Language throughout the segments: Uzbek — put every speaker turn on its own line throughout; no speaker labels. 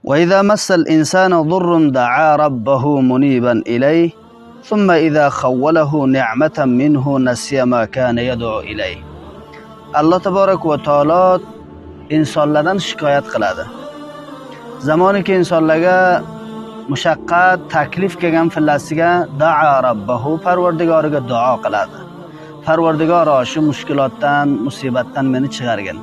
وإذا مس الإنسان ضر دعا ربه منيبا إليه ثم إذا خوله نعمة منه نسي ما كان يدعو إليه. Alloh taborak va taolo insonlardan shikoyat qiladi. Zamoniki insonlarga mushaqqat, taklif kelgan fillasiga daa robbahu, parvardigoriga duo qiladi. Parvardigoro, shu mushkulotdan, musibatdan meni chiqargin.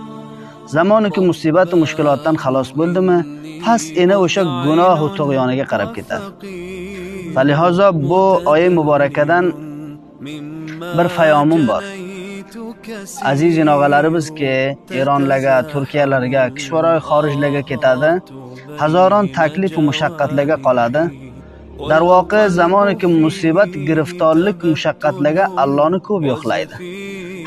Zamoniki musibat va mushkulotdan xalos bo'ldimi, past ena o'sha gunoh va tug'yoniga qarab ketadi. Falihozo bu oyat muborakadan bir fayomim bor. Aziz inog'alarimizki Eronlarga, Turkiyalarga, kishvaroy xorijlarga ketadi, hazoron taklif va mushaqqatlarga qoladi. Darvoqe zamoniki musibat, giriftorlik, mushaqqatlarga Allohni ko'p yo'qlaydi.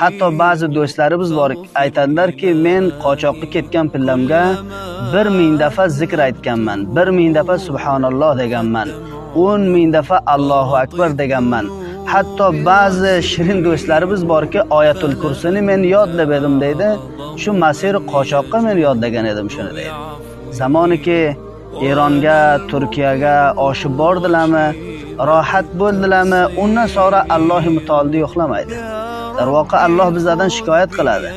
Hatto ba'zi do'stlarimiz bor, aytadilarki, men qochoqqa ketgan pillamga 1000 dafa zikr aytganman, 1000 dafa subhanalloh deganman, 10,000 dafa Allohu akbar deganman. Hatto ba'zi shirin do'stlarimiz borki, oyatul kursini men yodlab edim deydi. Shu masir qochoqqa men yodlagan edim shuni deydi. Zamoniki Eronga, Turkiyaga oshib bordilarmi, rohat bo'ldilarmi, undan sonra Alloh mutaolni yo'qlamaydi. Darvoqe Alloh bizlardan shikoyat qiladi.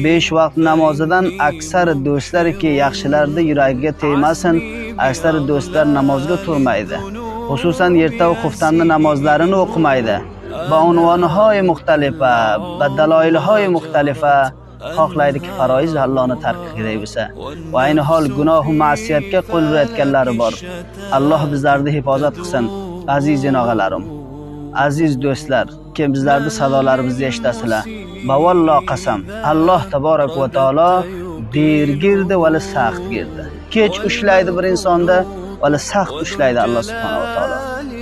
5 vaqt namozidan aksar do'stlarki yaxshilarni yuragiga tegmasin, aksar do'stlar namozga turmaydi. Xususan erta va xuftanni namozlarini o'qimaydi. Ba unvonهای mukhtalifa, ba daloilهای mukhtalifa xohlaydiki faroiz Allohni tark qilay bo'lsa. Va ayni hol gunoh va ma'siyatga qo'l urayotganlari bor. Alloh bizlarni hifozat qilsin, aziz inog'alarim, aziz do'stlar, kim bizlarni sadolarimizni eshitasizlar. Bavallo qasam, Alloh taborak va taolo dergirdi va saxt girdi. Kech ushlaydi bir insonda, va saxt ushlaydi Alloh subhanahu va taolo.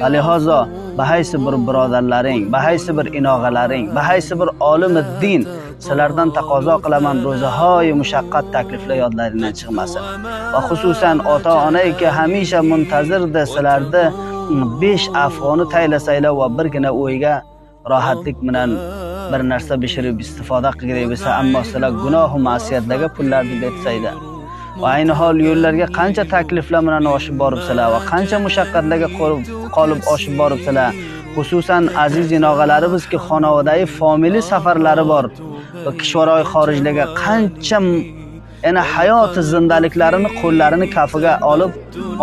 Alihozo bahaysi bir birodarlaring, bahaysi bir inog'alaring, bahaysi bir olimi din sizlardan taqozo qilaman, ro'zahoy mushaqqat takliflar yodlaringdan chiqmasin. Va xususan ota-onayki hamisha muntazirdi sizlarni 5 afg'oni taylasanglar va birgina o'yga rohatlik bilan bir narsa bishirib istifoda qilgay bo'lsa, ammo sizlar gunoh va ma'siyatlarga pullarni betsanglar. Va ayni hol yo'llarga qancha takliflar bilan oshib boribsizlar va qancha mushaqqatlarga qolib oshib boribsizlar. Xususan aziz inog'alarimizki xonavadagi famili safarlari bor va kishvaroy xorijlarga qancha yana hayoti zindaliklarini qo'llarini kafiga olib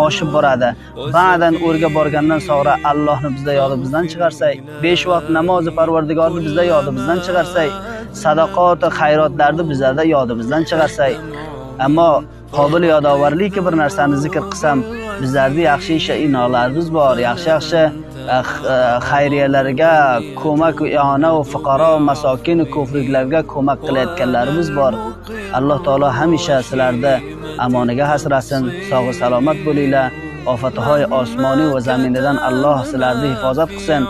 oshib boradi. Ba'dan o'rga borgandan sonra Allohni bizda yodimizdan chiqarsak, 5 vaqt namozi parvardigorni bizda yodimizdan chiqarsak, sadaqot va xayrotlarni bizlarda yodimizdan chiqarsak, ammo qobil yodovarlikki bir narsani zikr qilsam, bizlarda yaxshi ish inolarimiz bor, yaxshi-yaxshi xayriyalarga ko'mak, iona va fuqaro, masokin, kufrliklarga ko'mak qilayotganlarimiz bor. Alloh taolo hamisha sizlarni amoniga hasrasin, sog' salomat bo'linglar. Ofatهای osmoniy va zaminidan Alloh sizlarni hifozat qilsin.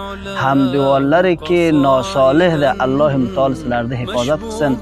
Hamdivorlariki nosolihda Alloh mutaol sizlarni hifozat qilsin.